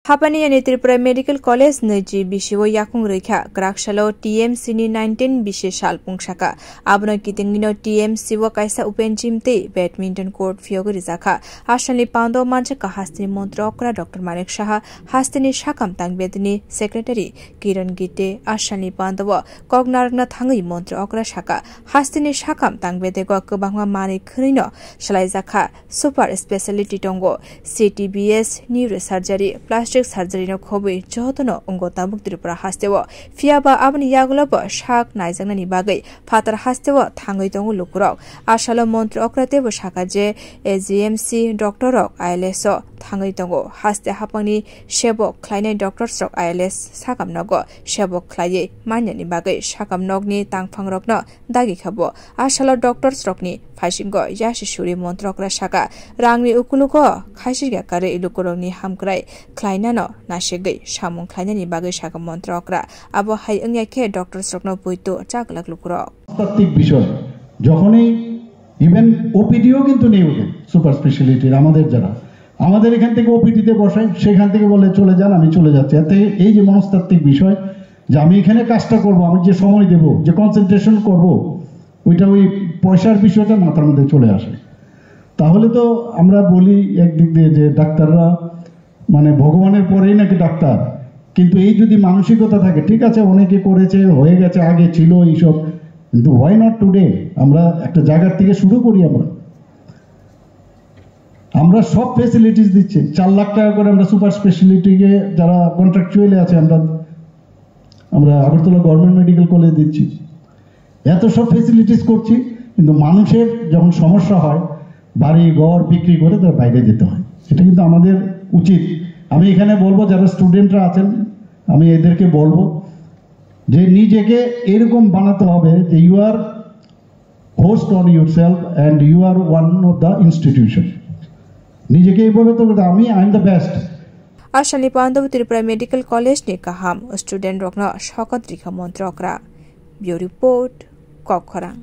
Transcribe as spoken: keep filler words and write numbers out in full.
Hapani yani Tripura Medical College niji bisio yakung rikha, kwrak salo T M C ni nineteen bisi sal pungsaka. Abono kitingino T M C o kaisa open gym tei badminton court phiyogwi rijakha. Asalni pando manjakha hasteni montri okra Doctor Manik Saha, hasteni sakam tangbedini secretary Kiran Gite, asalni pando o kok narwkna thangwi montri okra saka, hasteni sakam tangbedego kwbangma manwi khwnwino swlaijakha. Super speciality tongo, C T B S, neurosurgery, plastic surgery no khobwi jotono wngo tabuk Tripura hasteo. Phiyaba aboni yagulo bo sak naijaknani bagwi phatar hasteo thangwi tongo lukurok. Asalo montri okra teibo saka je A G M C doctor rok I L S o thangwi tongo. Haste hapangni sebok khlainai doctors rok I L S sakam nogo sebok khlaiwi manyani bagwi sakam nokni tangphang rokno dagi kha bo. Asalo doctors rokni phaisingo yasi suri montri okra saka, rangni ukulugo khaisirya karwi lukurokni hamkrai khlainano nasigwi samung khlainani bagwi saka montri okra. Abo hai wngya khe doctors rokno poito chaglak lukurok. মনস্তাত্ত্বিক বিষয়, যখনই ইভেন ওপিডিও কিন্তু নেই ওদের সুপার স্পেশালিটির, আমাদের যারা, আমাদের এখান থেকে ওপিডিতে বসাই, সেখান থেকে বলে চলে যান, আমি চলে যাচ্ছি। এতে এই যে মনস্তাত্ত্বিক বিষয়, যে আমি এখানে কাজটা করব, আমি যে সময় দেব, যে কনসেন্ট্রেশন করব, ওইটা ওই পয়সার বিষয়টা মাথার মধ্যে চলে আসে। তাহলে তো আমরা বলি একদিক দিয়ে যে ডাক্তাররা মানে ভগবানের পরেই নাকি ডাক্তার, কিন্তু এই যদি মানসিকতা থাকে, ঠিক আছে, অনেকে করেছে, হয়ে গেছে, আগে ছিল এইসব, কিন্তু why not today? আমরা একটা জায়গার থেকে শুরু করি। আমরা আমরা সব ফেসিলিটিস দিচ্ছি, চার লাখ টাকা করে আমরা সুপার স্পেশালিটিকে, যারা কন্ট্রাকচুয়ালি আছে, আমরা আমরা আগরতলা গভর্নমেন্ট মেডিকেল কলেজ দিচ্ছি, এত সব ফেসিলিটিস করছি, কিন্তু মানুষের যখন সমস্যা হয়, বাড়ি ঘর বিক্রি করে তারা বাইরে যেতে হয়। এটা কিন্তু আমাদের উচিত। আমি এখানে বলবো, যারা স্টুডেন্টরা আছেন, আমি এদেরকে বলবো যে নিজেকে এরকম বানাতে হবে যে you are host on yourself and you are one of the institution. নিজেকে এইভাবে তো করতে, আমি, I am the best. Asalni pando Tripura Medical College ni kaham student rokno sokat rikha montri okra. Bureau Report, Kokkhorang.